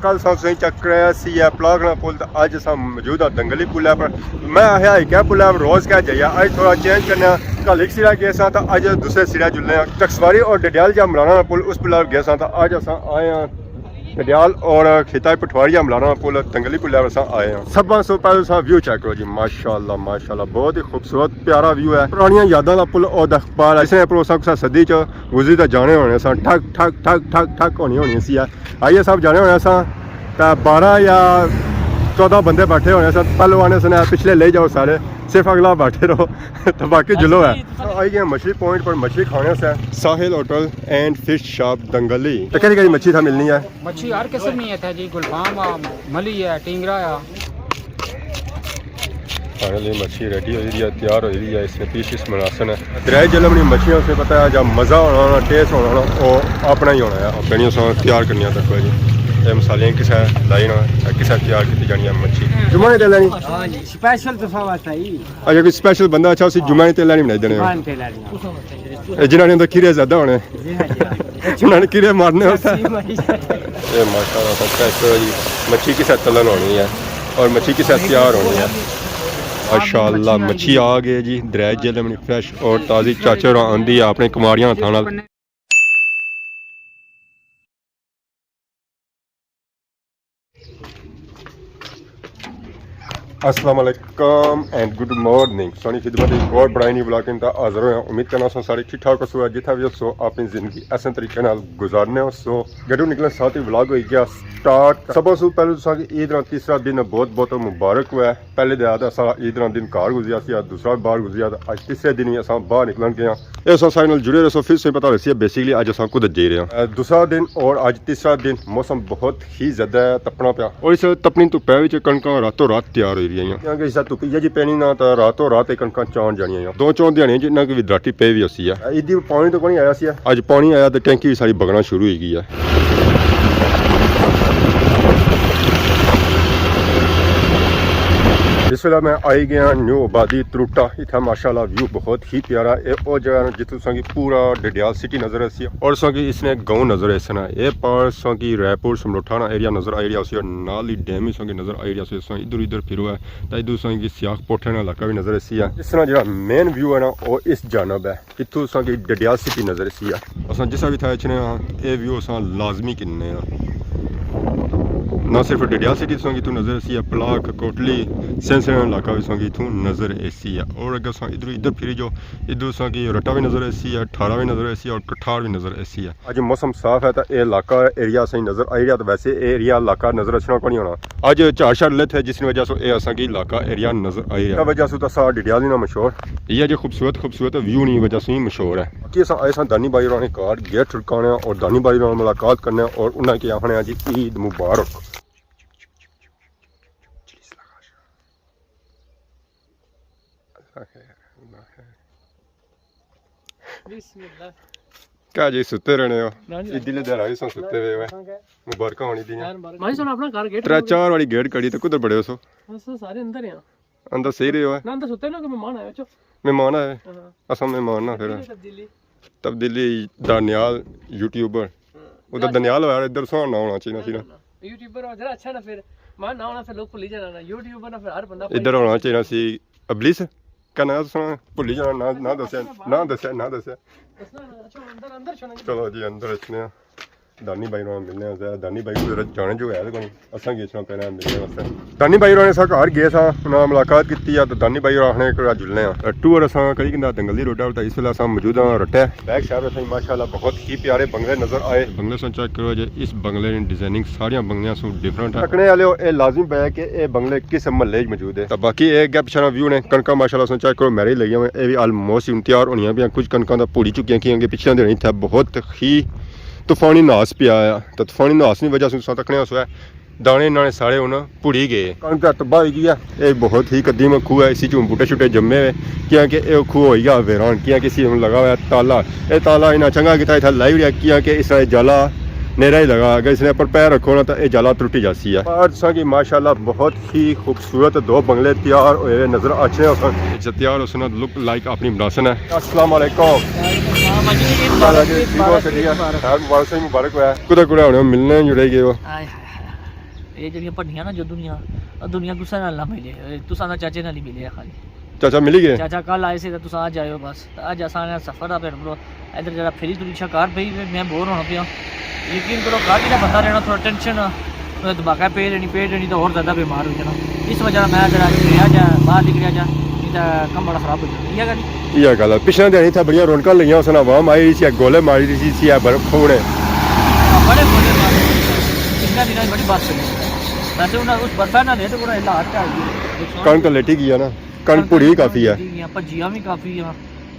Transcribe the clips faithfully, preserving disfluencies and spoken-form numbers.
کل اساں تساں چیک کرایا سی اے پلاک نا پل، تے اج اساں موجود ہاں دنگلی پل اپر۔ میں آخیا ہک اے پل اپر روز کیہ جائیے، اج تھوڑا چینج کرنے آں۔ کل ہک سرا گئے ساں تے اج دوسرے سرا جلنے آں۔ ٹکسواری اور ڈڈیال جا ملانا نا پل، اس پل اپر گئے ساں تے اج اساں آئے آں ڈڈیال اور خطہ پٹھواری جا ملانا نا پل، دنگلی پل اپر اساں آئے آں۔ سبھاں سو پہلے اساں ویو چیک کرو جی، ماشاءاللہ ماشاءاللہ، بہت ہی خوبصورت پیارا ویو ہے۔ پرانیاں یاداں دا پل او دکھ پار ہے، جس نے پروسا کسا صدی چ گزری تے جانے ہونے ساں، ٹھک ٹھک ٹھک ٹھک ٹھک ہونی ہونی سی۔ آئیے صاحب جانے ہونے ساں، تے بارہ یا چودہ بندے بیٹھے ہونے ساں۔ پہلوانے سنے پچھلے لے جاؤ سارے، صرف اگلا بیٹھے رہو تے باقی جلو ہے۔ آئی گئے مچھلی پوائنٹ پر مچھلی کھانے سے، ساحل ہوٹل اینڈ فش شاپ دنگلی۔ تے کہڑی کہڑی مچھی تھا ملنی ہے؟ مچھی ہر قسم نی ہے اتھے جی، گلفام آ، ملی ہے، ٹینگرا آ۔ فائنلی مچھی ریڈی ہوئی رہی ہے، تیار ہوئی رہی ہے، اس نے پیشز مناسن ہے۔ دریائے جہلم نی مچھیاں سے پتہ ہے جا مزہ ہونا ہونا، ٹیسٹ ہونا ہونا، او اپنا ہی ہونا ہے۔ اپنی اساں تیار کرنی ہے تک جی۔ اے مصالحے کسے لائی نا، اے کسے تیار کیتی جانی ہے مچھی۔ جمعہ نے تیل لینی؟ ہاں جی، سپیشل تساں واسطے ہی۔ اچھا، کوئی سپیشل بندہ اچھا، اسی جمعہ نے تیل لینی بنائی دینے ہو؟ جمعہ نے تیل لینی۔ اے جنہاں نے اندر کیڑے زیادہ ہونے۔ جی ہاں، جی ہاں۔ انہاں نے کیڑے مارنے ہوتے ہیں۔ جی ہاں۔ اے ماشاءاللہ، تک چیک کرو جی، مچھی کسے تلن ہونی ہے اور مچھی کسے تیار ہونی ہے۔ ماشاءاللہ، مچھی آ گئی جی، دریائے جہلم نی فریش اور تازی چاچڑ آندی ہے اپنے کماریاں ہتھاں نال۔ السلام علیکم اینڈ گڈ مارننگ۔ سانی خدمت ایک اور بڑائی نی ولاگ اندا حاضر ہویا۔ امید کرنا سو سارے ٹھیک ٹھاک ہسو، جتھا بھی ہسو اپنی زندگی احسن طریقے نال گزارنے ہسو۔ گڈو نکلنے ساتھ ہی ولاگ ہوئی گیا سٹارٹ۔ سب سو پہلے تساں کی عید نا تیسرا دن بہت بہت مبارک ہوا ہے۔ پہلے دے آتا سارا عید نا دن گھر گزریا سی، آج دوسرا باہر گزریا، تے آج تیسرے دن بھی اساں باہر نکلن گئے ہاں۔ اے اساں سارے نال جڑے رہسو، پھر سے پتہ لگسی ہے بیسیکلی آج اساں کدھر جائی رہے ہاں۔ اے دوسرا دن اور آج تیسرا دن، موسم بہت ہی زیادہ تپنا پیا اور اس تپنی دھپے وچ کنکاں راتوں رات تیار ہوئی رہی ہیں۔ کیونکہ اس دھپ یہ جی پینی نا تے راتوں رات اے کنکاں چان جانیاں ہیں۔ دو چون دیہاڑیاں جی انہاں کی بھی دراٹی پئی بھی ہوسی ہے۔ عیدی پانی تو کونی آیا سی ہے۔ اج پانی آیا تے ٹینکی بھی ساری بگنا شروع ہوئی گئی ہے۔ اس ویلے میں آئی گیا نیو آبادی تروٹا۔ اتھا ماشاءاللہ ویو بہت ہی پیارا ہے۔ او جگہ نا جتھوں تساں کی پورا ڈڈیال سٹی نظر آسی اور تساں کی اس نے گاؤں نظر آسنا۔ اے پار تساں کی رائے پور سمروٹھا نا ایریا نظر آئی رہیا ہوسی اور نال ہی ڈیم ہی تساں کی نظر آئی رہیا ہوسی۔ تساں ادھر ادھر پھرو ہے تاں ادھر تساں کی سیاخ پوٹھے نا علاقہ بھی نظر آسی ہے۔ اس طرح جڑا مین ویو ہے نا، او اس جانب ہے۔ اتھوں تساں کی ڈڈیال سٹی نظر آسی ہے۔ اساں جس ویلے اتھا اچھنے ہاں، اے ویو اساں لازمی گھننے ہاں۔ نہ صرف ڈڈیال سٹی تساں کی اتھوں نظر آسی ہے، پلاک، کوٹلی، سینسر علاقہ بھی تساں کی اتھوں نظر آسی ہے۔ اور اگر اساں ادھر ادھر پھری جو، ادھر تساں کی رٹا بھی نظر آسی ہے، ٹھارا بھی نظر آسی ہے اور کٹھار بھی نظر آسی ہے۔ اج موسم صاف ہے تاں اے علاقہ ایریا اساں نظر آئی رہیا، تاں ویسے اے ایریا علاقہ نظر اچھنا کونی ہونا۔ اج جھاڑ شاڑ لتھے جس نی وجہ سو اے اساں کی علاقہ ایریا نظر آئی رہیا۔ وجہ سو تاں سارا ڈڈیال نی نا مشہور۔ یہ جو خوبصورت خوبصورت ویو نی وجہ سو ہی مشہور ہے۔ باقی اساں آئے ساں دانی بھائی ہوراں نے گھر، گیٹ ٹھڑکانے اور دانی بھائی ہوراں نال ملاقات کرنے اور انہاں کی آخنے آں جی عید مبارک۔ بسم اللہ۔ کیا جی ستے رہنے ہو؟ نہ جی۔ عیدی نے دہاڑا ہی سن ستے ہوئے ہوئے۔ مبارکاں ہونی دیاں۔ خیر مبارک۔ بھائی سن اپنا گھر گیٹ ترے کھولو۔ چار والی گیٹ کڑی تے کدھر بڑے ہو سو؟ بس سارے اندر ہی ہاں۔ اندر صحیح رہے ہو؟ نہ اندر ستے نہ کوئی مہمان آیا چو۔ مہمان آئے؟ ہاں۔ اساں مہمان نہ پھر۔ تبدیلی، تبدیلی۔ تبدیلی دانیال یوٹیوبر۔ ہاں۔ ادھر دانیال ہویا، ادھر سو نہ ہونا چاہیے نا، سی نا۔ یوٹیوبر ہو جڑا اچھا نا پھر، مان نہ ہونا پھر لوگ بھلی جانا نا۔ یوٹیوبر نا پھر ہر بندہ ادھر ہونا چاہیے نا سی ابلیس۔ کیا نام تساں؟ بھلی جانا، نہ، نہ دسیا، نہ دسیا، نہ دسیا۔ دسنا نا، اچھا، اندر، اندر چھوڑنا جی۔ چلو جی، اندر اچھنے آں۔ دانی بھائی نال ملنے آں، ذرا دانی بھائی کو ذرا جانے جو ہے کونی، اساں کی اچھنا پینا ملنے واسطے۔ دانی بھائی ہوراں نے سا گھر گئے ساں، انہاں نال ملاقات کیتی آ، تے دانی بھائی ہوراں آخنے کہ جلنے آں۔ ٹور اساں کری کندا دنگلی روڈ تے، اس ویلے اساں موجود ہاں رٹے۔ بیک سائیڈ اساں ماشاءاللہ بہت ہی پیارے بنگلے نظر آئے۔ بنگلے سو چیک کرو جے، اس بنگلے نی ڈیزائننگ ساریاں بنگلیاں سوں ڈفرنٹ ہے۔ تکنے والے ہو، اے لازمی پے کہ اے بنگلے کس محلے وچ موجود ہے۔ تے باقی اے اگے پچھے نا ویو نے، کنکاں ماشاءاللہ سو چیک کرو، میرے ہی لگیاں ہوئیاں، اے وی آلموسٹ ہن تیار ہونیاں پیاں، کچھ کنکاں تاں پوڑی چکیاں کیونکہ پچھلے دن اتھے بہت ہی طوفانی ناس پیا آیا، تے طوفانی ناس نی وجہ سوں تساں تکنے ہوسو ہے دانے نانے سارے ہن پڑی گئے۔ کنک تباہ ہوئی گئی ہے۔ اے بہت ہی قدیم کھوہ ہے، اسی چوں بوٹے شوٹے جمے ہوئے، کیاں کہ اے کھوہ ہوئی گیا ویران، کیاں کہ اسی ہن لگا ہوا ہے تالا۔ اے تالا انہاں چنگا کیتا اتھا لائی اوڑیا، کیاں کہ اس طرح جالا نیرا ہی لگا، اگر اس نے اپر پیر رکھو نا تاں اے جالا ترٹی جاسی ہے۔ اور تساں کی ماشاءاللہ بہت ہی خوبصورت دو بنگلے تیار ہوئے ہوئے نظر اچھنے ہو سن۔ اچھا، تیار ہو سن، لک لائک اپنی بناسن ہے۔ السلام علیکم۔ وعلیکم السلام، حاجی، عید مبارک، عید مبارک، عید مبارک۔ خیر مبارک، صحیح مبارک ہوا ہے۔ کدھر کدھر ہونے ہو، ملنے جڑے گئے ہو؟ ہائے ہائے ہائے۔ اے جیہڑیاں بھنڈیاں نا جدوں دیاں، او دنیا کسے نال نہ ملے، اے تساں نا چاچے نال ہی ملے آ خالی۔ چاچا ملی گئے؟ چاچا کل آئے سے تے تساں اج آئے ہو بس۔ تے اج اساں نے سفر دا پھر برو ادھر جیہڑا پھری تری شا کار پئی، میں بور ہونا پیا۔ یقین کرو، گھر جیہڑا بندہ رہنا تھوڑا ٹینشن، دماغے پے رہنی، پے رہنی تے ہور زیادہ بیمار ہوئی جانا۔ اس وجہ نال میں ذرا گیا جا، باہر نکلیا جا، نہیں تے کم بڑا خراب ہوئی جانا۔ یہ گل؟ یہ گل ہے۔ پچھلے دن اتھا بڑیاں رونقاں لگیاں، اس نے عوام آئی سی، گولے ماری سی، سی برف کھونے۔ ہاں، بڑے گولے مارے۔ پچھلے دناں بڑی بس چلی۔ ویسے انہاں اس برفا نال تے پورا علاقہ ہے۔ کنک لیٹی گیا نا، کنک پڑی کافی ہے۔ بھجیاں بھی کافی ہیں۔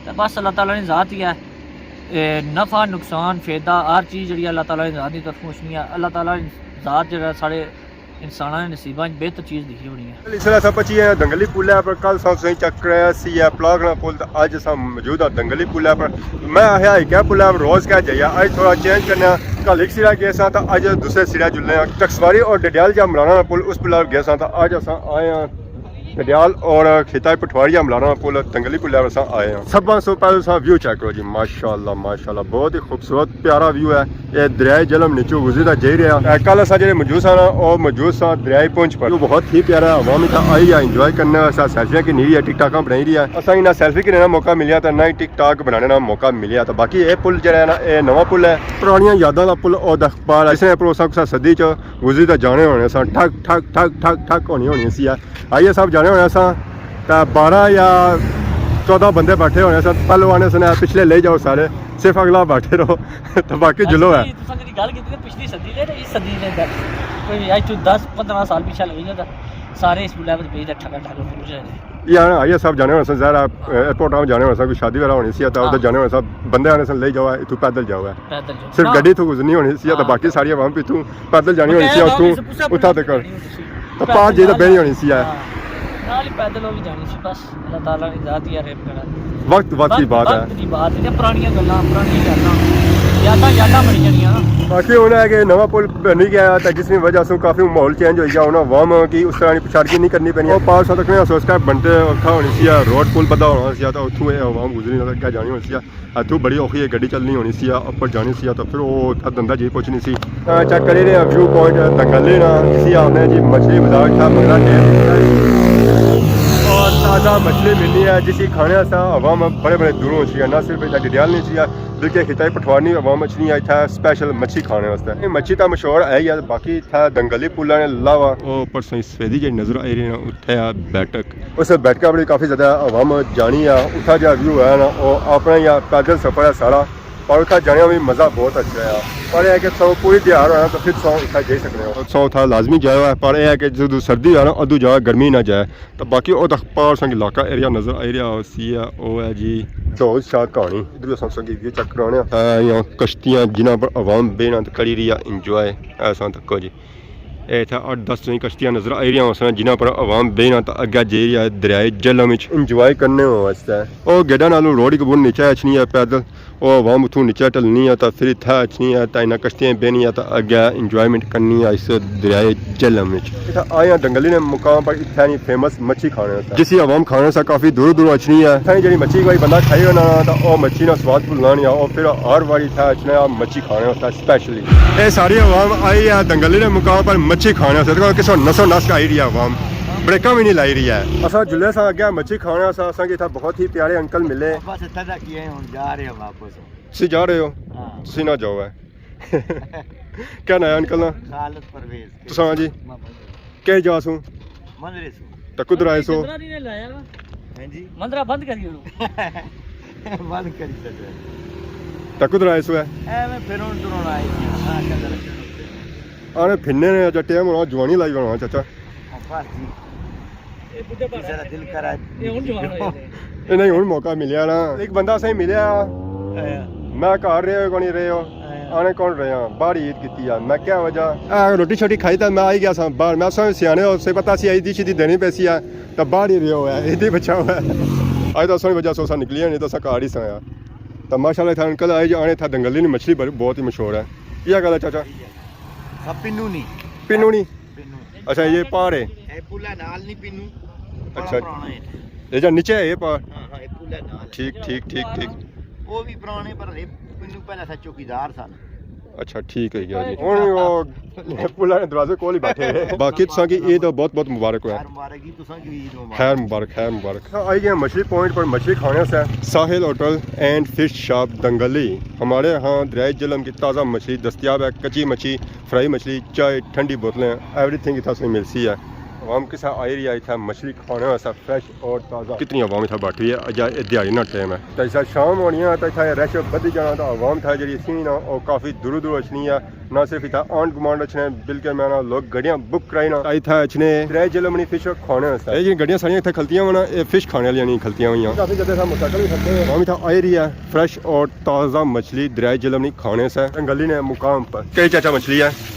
تے بس اللہ تعالیٰ نے ذات ہی ہے۔ اے نفع، نقصان، فائدہ، ہر چیز جیہڑی اللہ تعالیٰ نے ذات دی طرفوں اچھنی ہے۔ اللہ تعالیٰ نے ذات جیہڑا سارے انساناں نے نصیباں وچ بہتر چیز لکھی ہونی ہے۔ اس ویلے اساں پہنچی گئے دنگلی پل ہے، پر کل اساں تساں چیک کرایا سی ہے پلاگنا پل، تے اج اساں موجود ہاں دنگلی پل ہے۔ پر میں آخیا ہک ہے پل ہے، روز کیا جائیے، اج تھوڑا چینج کرنے آں۔ کل ہک سرا گئے ساں تے اج دوسرے سرا جلنے آں۔ ٹکسواری اور ڈڈیال جا ملانا پل، اس پل گئے ساں تے اج اساں آئے آں ڈڈیال اور خطہ پٹھواری املاراں پل دنگلی پل اساں آئے ہاں۔ سبھاں سو پہلے تساں ویو چیک کرو جی، ماشاءاللہ، ماشاءاللہ، بہت ہی خوبصورت پیارا ویو ہے۔ اے دریائے جہلم نیچوں گزری تے جائی رہیا۔ اے کل اساں جیہڑے موجود ساں نا، او موجود ساں دریائے پونچھ پر۔ ویو بہت ہی پیارا ہے، عوام اتھا آئی ہے، انجوائے کرنے واسطے، سیلفیاں کی نیری ہے، ٹک ٹاکاں بنائی رہی ہے۔ اساں کی نہ سیلفی گھننے نا موقع ملیا تے نہ ہی ٹک ٹاک بنانے نا موقع ملیا۔ تے باقی اے پل جیہڑا ہے نا، اے نواں پل ہے، پرانیاں یاداں دا پل، او دخ پار ہے، جس نے اپر اساں کسے صدی چ گزری تے جانے ہونے ساں، ٹھک ٹھک ٹھک ٹھک ٹھک ہونی ہونی سی ہے۔ آئیے صاحب جانے ہونے ساں، تے بارہ یا چودہ بندے بیٹھے ہونے ساں، پہلوانے سن، پچھلے لے جاؤ سارے، صرف اگلا بیٹھے رہو، تے باقی جلو ہے۔ تساں جیہڑی گل کیتی نا پچھلی صدی نے تے اس صدی نے، کوئی اج تو دس پندرہ سال پچھے لگی نا، تے سارے اس پلا پر بیٹھے ٹھگا ٹھگا پھر جائے۔ یار آئیے صاحب جانے ہونے ساں، ظاہر ہے، ایئرپورٹ آ جانے ہونے ساں، کوئی شادی وغیرہ ہونی سی، تے ادھر ہاں۔ جانے ہونے ساں، بندے آنے سن، لے جاؤ، اتھوں پیدل جاؤ ہے۔ پیدل جاؤ۔ صرف ہاں۔ گڈی اتھوں گزرنی ہونی سی، تے ہاں۔ باقی ساری عوام اتھوں پیدل جانی ہونی سی، اتھوں، اتھا تک۔ تے پار جے تے بہنی ہونی سی ہے۔ ہاں۔ نال ہی پیدل ہو کے جانی سی بس۔ اللہ تعالیٰ نے ذات ہی رحم کرا۔ وقت، وقت دی بات ہے۔ وقت دی بات ہے، پرانیاں گلاں، پرانیاں یاداں، یاداں، یاداں بنی جانیاں نا۔ باقی ہن ہے کہ نواں پل بنی گیا ہے، تے جس نی وجہ سے کافی ماحول چینج ہوئی گیا، ہن عوام کی اس طرح نی پچھاڑکی نہیں کرنی پینی۔ او پار سا تکنے سو سکیپ بنتے اوکھا ہونی سی، روڈ پل بدا ہونا سی، تے اتھوں اے عوام گزری نہ اگے جانی ہونی سی۔ اتھوں بڑی اوکھی ہے، گڈی چلنی ہونی سی، اپر جانی سی، تے پھر او اتھا دندا جی پہنچنی سی۔ آ، چیک کری رہے ہیں ویو پوائنٹ دنگلی نا، جسی آخنے جی مچھلی بازار تھا مگرا ڈیم۔ اور تازہ مچھلی ملنی ہے، جسی کھانے سا عوام بڑے بڑے دوروں سی، نہ صرف اتھا ڈڈیال نہیں سی، بلکہ خطہ پٹھوار نی عوام اچھنی ہے اتھا اسپیشل مچھی کھانے واسطے۔ یہ مچھی تا مشہور ہے ہی ہے، باقی اتھا دنگلی پلاں نے علاوہ او پرسوں سفیدی جی نظر آئی رہی ہے، اتھا بیٹک۔ اس بیٹکا پر کافی زیادہ عوام جانی ہے، اتھا جا ویو ہے نا، او اپنا یا پیدل سفر ہے سارا، پر اتھا جانے بھی مزہ بہت اچھا ہے۔ پر یہ ہے کہ تساں پوری دیہاڑ ہونا تو پھر تساں اتھا جائی سکنے ہو۔ تساں اتھا لازمی جایا ہے، پر یہ ہے کہ جدوں سردی ہوئے نا، ادوں جایا، گرمی نہ جائے۔ تو باقی او تک پار سنگ علاقہ ایریا نظر آئی رہیا سی ہے، او ہے جی ڈھول شاہ کہانی۔ ادھر تساں سنگ ویو چیک کرانے آں۔ اے یہاں کشتیاں جنہاں پر عوام بہنا تے کری رہی ہے انجوائے، ایسا تکو جی۔ اے اتھا اٹھ دس تساں کشتیاں نظر آئی رہیاں ہوسن، جنہاں پر عوام بہنا تے اگے جائی رہی ہے دریائے جہلم وچ انجوائے کرنے واسطے۔ او گیڈا نالوں روڈ ہک بہوں نیچے اچھنی ہے پیدل، او عوام اتھوں نیچے ٹلنی ہے تے پھر اتھا اچھنی ہے تے انہاں کشتیاں بہنی ہے تے اگے انجوائمنٹ کرنی ہے اس دریائے جہلم وچ۔ اتھا آئے آں دنگلی نے مقام پر، اتھا نی فیمس مچھی کھانے واسطے۔ جسی عوام کھانے سا کافی دور دور اچھنی ہے۔ اتھا نی جیڑی مچھی کوئی بندہ کھائی ہونا تے او مچھی نا سواد بھلنا نہیں ہے، او پھر ہر واری اتھا اچھنا ہے مچھی کھانے واسطے اسپیشلی۔ اے ساری عوام آئی ہے دنگلی نے مقام پر مچھی کھانے واسطے۔ دیکھو کس نسو نس آئی رہی ہے عوام، بریکاں بھی نہیں لائی رہی ہے۔ اساں جلے سا اگے مچھی کھانے واسطے، اساں کی اتھا بہت ہی پیارے انکل ملے۔ بس اتھا تک ہی ہے، ہن جا رہے ہیں واپس۔ تسی جا رہے ہو؟ ہاں۔ تسی نہ جاؤ ہے۔ کیا ناں ہے انکل نا؟ خالد پرویز۔ تساں جی؟ محمد۔ کہہ جا سوں؟ مندرے سوں۔ تے کدھر آئے سو؟ مندرا نہیں لایا نا۔ ہاں جی۔ مندرا بند کری اوڑو۔ بند کری سکے۔ تے کدھر آئے سو ہے؟ اے میں پھرون ٹرون آئے جی۔ ہاں، کدھر؟ آنے پھرنے نے اجا ٹائم ہونا، جوانی لائی ہونا چاچا۔ بس جی۔ کسے دا دل کرا۔ اے ہن جوان ہوئے نے۔ اے نہیں، ہن موقع ملیا نا۔ ایک بندہ سہی ملیا۔ ہاں۔ میں گھر رہے ہو، کونی رہے ہو؟ ہاں۔ آنے کون رہے ہو؟ باہر عید کیتی ہے۔ میں کیا وجہ؟ اے روٹی شوٹی کھائی تے میں آئی گیا ساں باہر۔ میں سوچا سیانے ہو، سے پتہ سی عید دی شیدی دینی پیسی ہے۔ تے باہر ہی رہے ہو ہے، عید ہی بچا ہوا ہے۔ اج تو سوہنی وجہ سو اساں نکلی نہیں، تو اساں گھر ہی ساں یار۔ تے ماشاءاللہ اتھا انکل آئے جانے، اتھا دنگلی نی مچھلی بڑی، بہت ہی مشہور ہے۔ یہ گل ہے چاچا؟ ہاں، پینو نی۔ پینو نی؟ پینو۔ اچھا، یہ پار ہے؟ اے پل ہے نال نی پینو، بڑا اچھا۔ پرانا ہے۔ یہ جا نیچے ہے یہ پار؟ ہاں، ہاں، یہ پل ہے نال۔ ٹھیک، ٹھیک، ٹھیک، ٹھیک۔ وہ بھی پرانے، پر یہ پینو پہلے تھا چوکیدار سن۔ اچھا، ٹھیک ہے گیا جی۔ ہن او پل آلے دروازے کول ہی بیٹھے ہیں۔ باقی تساں کی عید بہت بہت مبارک ہوئے۔ خیر مبارک جی، تساں کی عید مبارک۔ خیر مبارک، خیر مبارک۔ آئی گئے مچھلی پوائنٹ پر مچھلی کھانے سے۔ ساحل ہوٹل اینڈ فش شاپ دنگلی۔ ہمارے ہاں دریائے جہلم کی تازہ مچھلی دستیاب ہے، کچی مچھلی، فرائی مچھلی، چائے، ٹھنڈی بوتلیں، ایوری تھنگ اتھا سے مل سی ہے۔ عوام کسا آئی رہی ہے اتھا مچھلی کھانے واسطے فریش اور تازہ۔ کتنی عوام اتھا بیٹھی ہوئی ہے، اجا اے دیہاڑی نا ٹائم ہے۔ تے جسا شام ہونی ہے تے اتھا رش بدھی جانا، تے عوام اتھا جیڑی سی نا، او کافی دوروں دوروں اچھنی ہے۔ نہ صرف اتھا آنڈ گمانڈ اچھنے، بلکہ میں نا لوگ گڈیاں بک کرائی نا، تے اتھا اچھنے دریائے جہلم نی فش کھانے واسطے۔ اے جیڑیاں گڈیاں ساریاں اتھا کھلتیاں ہونا، اے فش کھانے والیاں نی کھلتیاں ہوئیاں۔ کافی زیادہ اتھا موٹرسائیکل بھی کھلتے ہیں۔ عوام اتھا آئی رہی ہے، فریش اور تازہ مچھلی دریائے جہلم نی کھانے سے۔ دنگلی نے مقام پر۔ کئی چاچا مچھلی ہے؟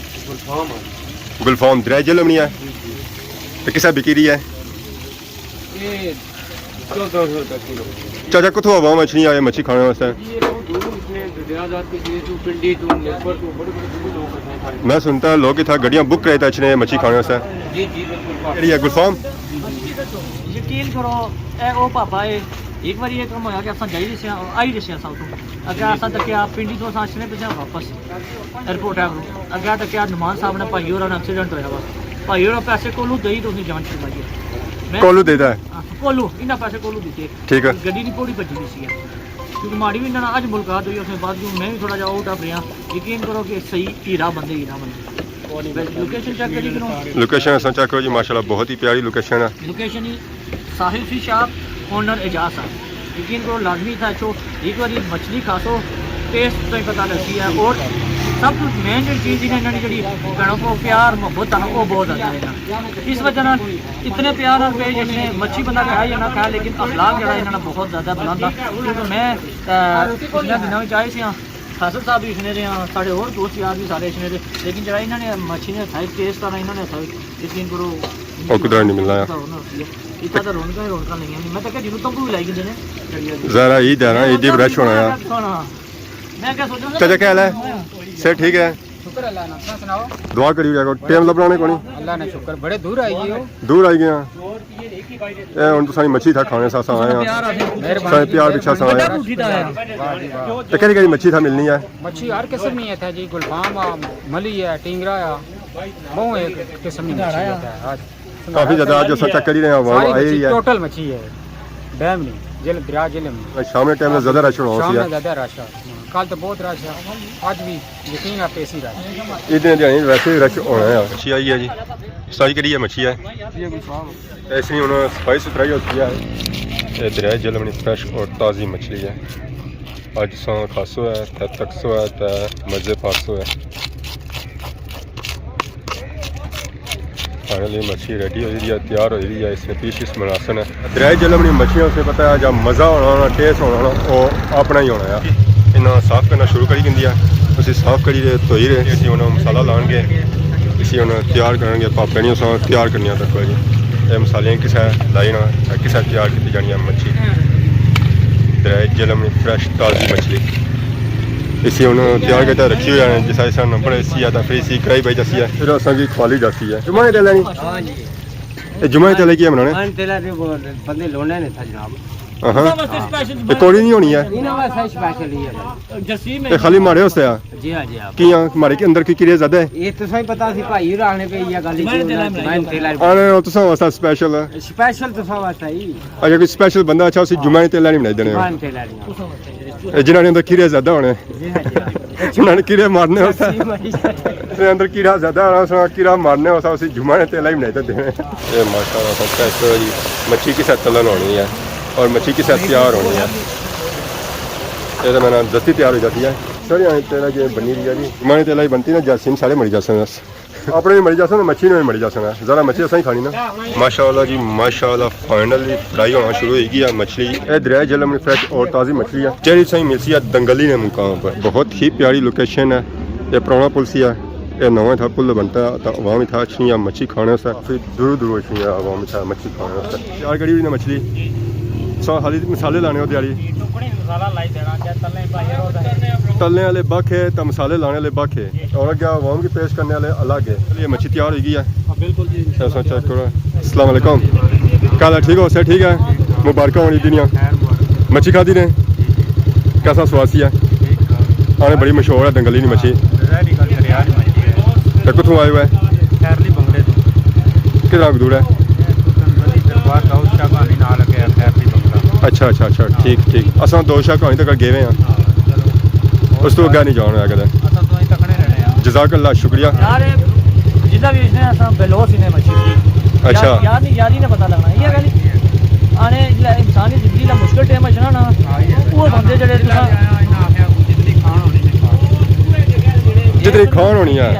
گلفام ہے۔ گلفام دریائے جہلم نی ہے؟ جی، جی۔ تے کسا بکی رہی ہے؟ یہ چودہ سو روپے کلو۔ چاچا، کتھوں عوام اچھنی آئے مچھی کھانے واسطے؟ یہ تو دور اچھنے، دریا دار کے لیے تو، پنڈی تو، نیپر تو، بڑے بڑے دور لوگ اچھنے کھانے۔ میں سنتا لوگ اتھا گڈیاں بک کرے تے اچھنے مچھی کھانے واسطے۔ جی، جی، بالکل۔ کیڑی ہے گلفام؟ یقین کرو، اے او پاپا ہے، ایک بار یہ کم ہویا کہ اساں جائی رہے سیاں، آئی رہے سیاں ساؤتھوں۔ اگے اساں تکیا پنڈی تو اساں اچھنے پے سیاں واپس ایئرپورٹ ہے۔ اگے تکیا نعمان صاحب نے بھائی ہوراں نا ایکسیڈنٹ ہویا وا۔ بھائی ہوراں پیسے کولوں دئی تو اس نے جان چھڑوائی ہے۔ میں کولوں دیتا ہے؟ ہاں، کولوں، انہاں پیسے کولوں دیتے۔ ٹھیک ہے۔ گڈی نی پوڑی بھجی گئی سی ہے۔ کیونکہ ماڑی بھی انہاں نال اج ملاقات ہوئی، اس نے بعد کیوں میں بھی تھوڑا جہا آؤٹ آف رہیا۔ یقین کرو کہ صحیح ہیرا بندے، ہیرا بندے۔ لوکیشن چیک کری کرو۔ لوکیشن اساں چیک کرو جی، ماشاءاللہ بہت ہی پیاری لوکیشن ہے۔ لوکیشن ہی ساحل فش شاپ، اونر اعجاز صاحب۔ یقین کرو، لازمی اتھا اچھو، ایک باری مچھلی کھاسو، ٹیسٹ تو ہی پتہ لگسی ہے۔ اور سب تو مین جڑی چیز ہے نا، انہاں نی جڑی بھینوں کو پیار محبت ہے نا، وہ بہت زیادہ ہے نا۔ اس وجہ نال اتنے پیار نال پیش اچھنے، مچھی بندہ کھائے یا نہ کھائے، لیکن اخلاق جڑا انہاں نا بہت زیادہ بلند ہے۔ کیونکہ میں، آ، پچھلے دناں وچ آئے سی ہاں، فیصل صاحب بھی اچھنے رہے ہاں، ساڑے اور دوست یار بھی سارے اچھنے رہے، لیکن جڑا انہاں نے مچھی نے کھائی، ٹیسٹ آنا انہاں نے کھائی، یقین کرو، او کدھر نہیں ملنا ہے۔ اتھا تو رونقاں ہی رونقاں لگیاں نے۔ میں تاں کہہ جنوں تنگو بھی لائی گھندے نے۔ ذرا عید ہے نا، عید بھی رش ہونا ہے۔ میں کیا سوچا چاچا، کیا حال ہے؟ صحت ٹھیک ہے؟ شکر اللہ نا، تساں سناؤ؟ دعا کری رہیا کرو، ٹائم لبنا نے کونی۔ اللہ نا شکر، بڑے دور آئی گئے ہو۔ دور آئی گئے ہاں۔ اے ہن تساں نی مچھی تھا کھانے سا، اساں آئے ہاں۔ مہربانی۔ سارے پیار پچھا اساں آئے ہاں۔ واہ جی واہ۔ تے کہڑی کہڑی مچھی تھا ملنی ہے؟ مچھی ہر قسم نی ہے تھا جی، گلفام آ، ملی ہے، ٹینگرا آ، بہوں ایک قسم نی مچھی ہے تھا۔ کافی زیادہ اج اساں چیک کری رہے ہیں، عوام ساری آئی مچھی، رہی ہے۔ ٹوٹل مچھی ہے۔ ڈیم نی، جہلم، دریا جہلم نی۔ شام نے ٹائم زیادہ رش ہونا شام سی۔ نا زیادہ رش ہے۔ کل تو بہت رش ہے، اج بھی یقین ہے پیسی رش۔ اتنے دن ویسے ہی رش ہونا ہے۔ مچھی آئی ہے جی، ساری کہڑی ہے مچھی ہے؟ یہ کوئی فارم ہے۔ اس نی ہن صفائی ستھرائی ہوتی ہے۔ یہ دریائے جہلم نی فریش اور تازی مچھلی ہے۔ اج ساں کھاسو ہے، تے تکسو ہے، تے مزے پاسو ہے۔ فائنلی مچھی ریڈی ہوئی رہی ہے، تیار ہوئی رہی ہے، اس نے پیس پیس بناسن ہے۔ دریائے جہلم نی مچھلیاں، اس نے پتہ ہے جا مزہ ہونا ہونا، ٹیسٹ ہونا ہونا، وہ اپنا ہی ہونا ہے۔ انہاں صاف کرنا شروع کری گھندی ہے، اسی صاف کری رہے، دھوئی رہے۔ اسی ہن مسالہ لان گے، اسی ہن تیار کرن گے، پاپڑیاں ساں تیار کرنیاں تک جی۔ اے مسالے کسے لائی نا، اے کسے تیار کیتی جانی ہے مچھی۔ دریائے جہلم نی فریش تازی مچھلی۔ اسی ہن تیار کیتا رکھی ہوئی ہے، جس طرح اس طرح نمبر اسی ہے، تاں پھر اسی کڑاہی پائی جاسی ہے۔ پھر اساں کی کھوالی جاسی ہے۔ جمعہ دے لینی؟ ہاں جی۔ اے جمعہ تے لے کیا بنانے؟ ہاں، تیلا تے وہ بندے لونے نے تھا جناب۔ ہاں۔ اے کوڑی نہیں ہونی ہے؟ انہاں واسطے سپیشل ہی ہے۔ جرسی میں۔ اے خالی ماڑے واسطے آ؟ جی ہاں، جی ہاں۔ کیاں ماڑے کے اندر کی کیڑے زیادہ ہے؟ یہ تو سہی پتا سی بھائی رانے پہ یہ گل جمعہ تے لینی۔ آنے تساں واسطے سپیشل ہے۔ سپیشل تساں واسطے ہی۔ اچھا، کوئی سپیشل بندہ اچھا، اسی جمعہ تے لینی بنائی دینے۔ جمعہ تے لینی۔ اے جنہاں نے اندر کیڑے زیادہ ہونے۔ جی ہاں، جی ہاں۔ انہاں نے کیڑے مارنے ہوسا۔ جس نے اندر کیڑا زیادہ ہونا، اس نے کیڑا مارنے ہوسا، اسی جمعہ نے تیلا ہی بنائی تے دینے۔ اے ماشاءاللہ، سب چیک کرو جی، مچھی کسے تلن ہونی ہے اور مچھی کسے تیار ہونی ہے۔ اے تے میں نا دستی تیار ہو جاتی ہے۔ ساری آئیں تیلا جی بنی رہی ہے جی۔ جمعہ نے تیلا ہی بنتی نا، جاسین سارے مری جاسن بس۔ اپنے بھی مری جاسن، مچھی نے بھی مری جاسن۔ ذرا مچھی اساں ہی کھانی نا۔ ماشاءاللہ جی، ماشاءاللہ۔ فائنلی فرائی ہونا شروع ہوئی گیا مچھلی۔ اے دریائے جہلم نی فریش اور تازی مچھلی ہے، جیڑی تساں کی ملسی ہے دنگلی نے مقام پر۔ بہت ہی پیاری لوکیشن ہے۔ اے پرانا پل سی ہے، اے نواں اتھا پل بنتا ہے، تاں عوام اتھا اچھنی ہے مچھی کھانے واسطے۔ کافی دور دور اچھنی ہے عوام اتھا مچھی کھانے واسطے۔ تیار کری ہوئی نا مچھلی، سو خالی مسالے لانے ہوتے آلی۔ ٹکڑی مسالہ لائی دینا، کیا تلنے پائی ہے؟ تلنے والے بکھ ہے، تاں مسالے لانے والے بکھ ہے۔ اور اگے عوام کی پیش کرنے والے الگ ہے۔ یہ مچھی تیار ہوئی گئی ہے۔ ہاں، بالکل جی۔ ایسا چیک کرو۔ السلام علیکم۔ کیا حال ہے؟ ٹھیک ہو؟ صحت ٹھیک ہے؟ مبارکاں ہونی دنیا۔ مچھی کھادی نے؟ کیسا سواد سی ہے؟ آنے بڑی مشہور ہے دنگلی نی مچھی۔ تے کتھوں آئے ہوئے؟ خیرلی بنگلے تو۔ کتنا کُ دور ہے؟ اے تو دنگلی دربار داؤد شاہ کہانی نال اگے ہے، خیرلی بنگلہ۔ اچھا، اچھا، اچھا، ٹھیک، ٹھیک۔ اساں داؤد شاہ کہانی تک گئے ہوئے ہیں۔ ہاں، چلو۔ اس تو اگے نہیں جانا ہویا کدے۔ اساں تو ہی تکنے رہنے ہیں۔ جزاک اللہ، شکریہ۔ یار، جدا بھی اس نے اساں بے لوث ہی نے مچھی کی۔ اچھا۔ یار، یار نہیں، یاری نے پتہ لگنا، یہ گل آنے جڑا انسانی زندگی دا مشکل ٹائم اچھنا نا، وہ بندے جڑے تساں جتنی کھان ہونی ہے۔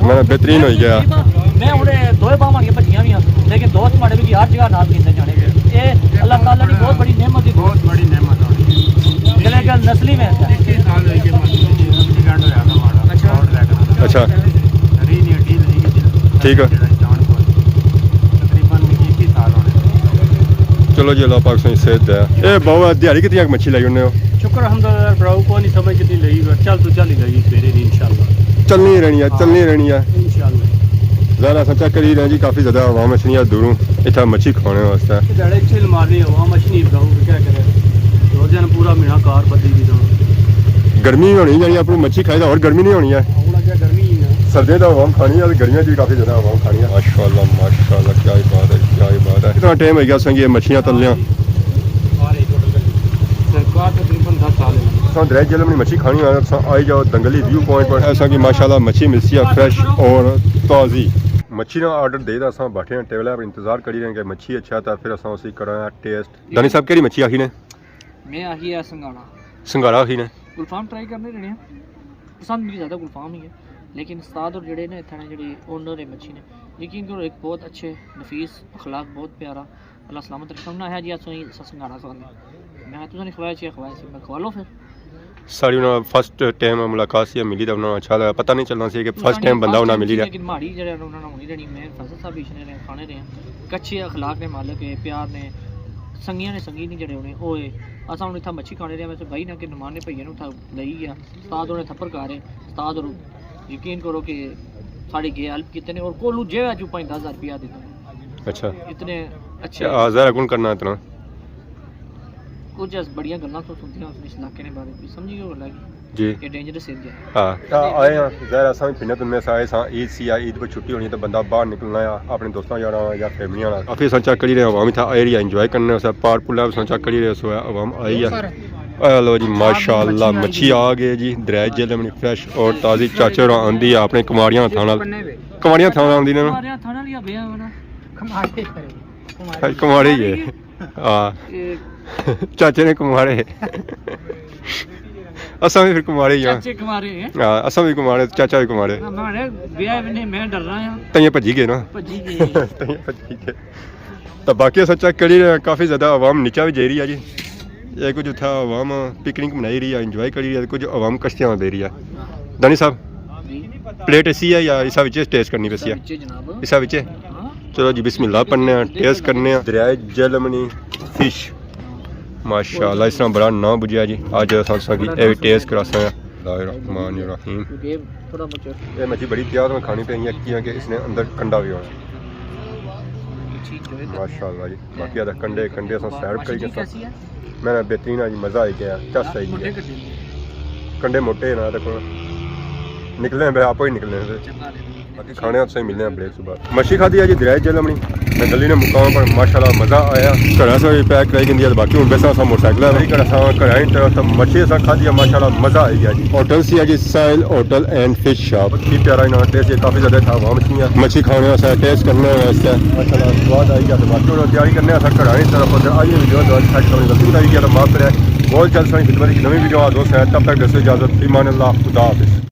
میں بہترین ہوئی گیا۔ میں ہن دوئے باہواں بچیاں بھی ہیں، لیکن دوست ماڑے بھی ہر جگہ نال کیتے جانے پے۔ اے اللہ تعالیٰ دی بہت بڑی نعمت دی۔ بہت بڑی نعمت ہوئی۔ جڑے گل نسلی میں ایسا۔ اکیس سال ہوئی گئے، مطلب، ایکسیڈنٹ ہویا تھا ماڑا، اچھا۔ فورڈ ویگن والا۔ اچھا۔ ری نہیں، ڈی نہیں، ٹھیک ہے۔ جڑا جان کو تقریباً اکیس سال ہونے۔ چلو جی، اللہ پاک سائیں صحت دے۔ اے بابا، دیہاڑی کتنی اک مچھی لائی ہونے ہو؟ شکر الحمدللہ، براؤ، کوئی نہیں سمجھ کتنی لئی، پر چل تو چل ہی لئی، سویرے نہیں، انشاءاللہ۔ چلنی رہنی ہے، ہاں۔ چلنی رہنی ہے۔ انشاءاللہ۔ ظاہر ہے، اساں چیک کری رہے ہیں جی، کافی زیادہ عوام اچھنی ہے دوروں اتھا مچھی کھانے واسطے۔ دہاڑے چل مارنی عوام اچھنی، براؤ، کیا کرے؟ روزے نے پورا مہینہ کار بدی دی تو۔ گرمی ہونی، یعنی اپنی مچھی کھائی تو اور گرمی نہیں ہونی ہے۔ ہن اگے گرمی ہی ہے۔ سردیاں تو عوام کھانی ہے، گرمیاں چ بھی کافی زیادہ عوام کھانی ہے۔ ماشاءاللہ، ماشاءاللہ، کیا ہی بات ہے، کیا ہی بات ہے۔ کتنا ٹائم ہو گیا اساں کی یہ مچھیاں تلیاں؟ تقریباً دس سال ہو گئے۔ اساں درائے جہلم نی مچھی کھانی ہوئے، اساں آئی جاؤ دنگلی ویو پوائنٹ پر، اساں کی ماشاءاللہ مچھی ملسی ہے فریش اور تازی۔ مچھی نا آرڈر دے تے اساں بیٹھے ہیں ٹیبل پر، انتظار کری رہے ہیں کہ مچھی اچھا تھا، پھر اساں اسی کراں ٹیسٹ۔ دانی صاحب، کیڑی مچھی آخی نے؟ میں آخی ہے سنگھاڑا۔ سنگھاڑا آخی نے۔ گلفام ٹرائی کرنے رہنے ہیں۔ پسند مجھے زیادہ گلفام ہی ہے، لیکن استاد اور جڑے نے اتھا نے جڑے اونر ہے مچھی نے، یقین کرو ایک بہت اچھے نفیس اخلاق، بہت پیارا، اللہ سلامت رکھے۔ انہاں آخیا جی اساں سنگھاڑا کھوانے، میں تساں نے کھوایا چاہے کھوایا سی، میں کھوا لو پھر۔ ساڑی انہاں فرسٹ ٹائم ملاقات سی، ملی تے انہاں اچھا لگا، پتہ نہیں چلنا سی کہ فرسٹ ٹائم بندہ انہاں ملی رہا۔ لیکن ماڑی جڑے انہاں نے ہونی رہنی، میں فیصل صاحب بھی اشنے رہے، کھانے رہے ہیں، کچھے اخلاق نے مالک ہے، پیار نے، سنگیاں نے سنگی نہیں جڑے ہونے، اوئے اساں ہن اتھا مچھی کھانے رہے ہیں، میں بھائی نہ کہ نمانے بھائی نے اتھا لئی گیا۔ استاد ہونے تھپڑ کھا رہے، استاد ہور یقین کرو کہ ساڑی گے ہیلپ کیتے نے اور کولوں جیب اچوں پنج دس ہزار روپیہ دیتا۔ اچھا۔ اتنے اچھے۔ آ، ظاہر ہے کون کرنا اتنا؟ کچھ اس بڑیاں گلاں تو سنتی ہیں اس علاقے نے بارے میں، سمجھی گئے گلا کی؟ جی۔ یہ ڈینجرس ایریا ہے۔ ہاں۔ تا آئے ہاں، ظاہر ہے اساں بھی پھرنے تننے سا آئے ساں، عید سی آ، عید پر چھٹی ہونی ہے تو بندہ باہر نکلنا ہے، اپنے دوستاں یاراں یا فیملیاں نال۔ کافی اساں چیک کری رہے ہیں، عوام اتھا ایریا انجوائے کرنے، اساں پار پلا اساں چیک کری رہے، سو عوام آئی ہے۔ اے لو جی، ماشاءاللہ، مچھی آ گئی جی، درائے جہلم نی فریش اور تازی۔ چاچے ہوراں آندی ہے اپنے کماڑیاں ہتھاں نال۔ کماڑیاں ہتھاں نال آندی نے نا۔ کماڑیاں ہتھاں نال ہی آندی ہے نا۔ کماڑے کرے۔ کماڑے ہی ہے۔ ہاں۔ اے چاچے نے کماڑے۔ اساں بھی پھر کماڑے ہی ہاں۔ چاچے کماڑے ہیں۔ ہاں، اساں بھی کماڑے، چاچا بھی کماڑے۔ ہاں، میں بیاہ بھی نہیں، میں ڈر رہا ہاں۔ تائیں بھجی گئے نا۔ بھجی گئے۔ تائیں بھجی گئے۔ تو باقی اساں چیک کری رہے ہیں، کافی زیادہ عوام نیچا بھی جائی رہی ہے جی۔ یہ کچھ اتھا عوام پکنک منائی رہی ہے، انجوائے کری رہی ہے، کچھ عوام کشتیاں دے رہی ہے۔ دانی صاحب، جی۔ پلیٹ ایسی ہے یا اسا وچ ٹیسٹ کرنی پیسی ہے؟ وچے جناب۔ اسا وچے؟ ہاں۔ چلو جی، بسم اللہ پڑھنے ہیں، ٹیسٹ کرنے ہیں۔ دریائے جہلم نی فش۔ ماشاءاللہ، اس طرح بڑا نام بجیا جی۔ اج اساں تساں کی اے وی ٹیسٹ کراساں۔ بسم اللہ الرحمن الرحیم۔ کیونکہ تھوڑا بہت اے مچھی بڑی احتیاط نال کھانی پینی ہے، کیاں کہ اس نے اندر کنڈا بھی ہونا۔ ماشاءاللہ جی، باقی آدھا کنڈے، کنڈے اساں سائیڈ کری گئے ساں۔ میں نا بہترین آ جی، مزہ آئی گیا، چس آئی گیا۔ کنڈے موٹے نا، دیکھو نکلے پے، آپ ہی نکلے پے۔ باقی کھانے آپ سے ملنے ہیں بریک۔ مچھی کھادی ہے جی دریائے جہلم نی، میں گلی نے مقام پر ماشاءاللہ مزہ آیا۔ گھر اساں وی پیک کرائی گندی ہے، باقی ہن بیساں اساں موٹر سائیکل ہے۔ گھر اساں گھر آئی طرف تو مچھی اساں کھادی ہے، ماشاءاللہ مزہ آئی گیا جی۔ ہوٹل سی ہے جی ساحل ہوٹل اینڈ فش شاپ۔ بہت ہی پیارا انہاں ٹیسٹ ہے، کافی زیادہ اتھا عوام اچھنی ہے۔ مچھی کھانے واسطے، ٹیسٹ کرنے واسطے۔ ماشاءاللہ سواد آئی گیا، تو باقی ہن تیاری کرنے اساں گھر آئی طرف، ادھر آئی ویڈیو تو سیٹ کرنے غلطی آئی گیا تو معاف کرے۔ بہت جلد ساں خدمت کی نویں ویڈیو آ دوست ہے، تب تک دسو اجازت، فی امان اللہ، خدا حافظ۔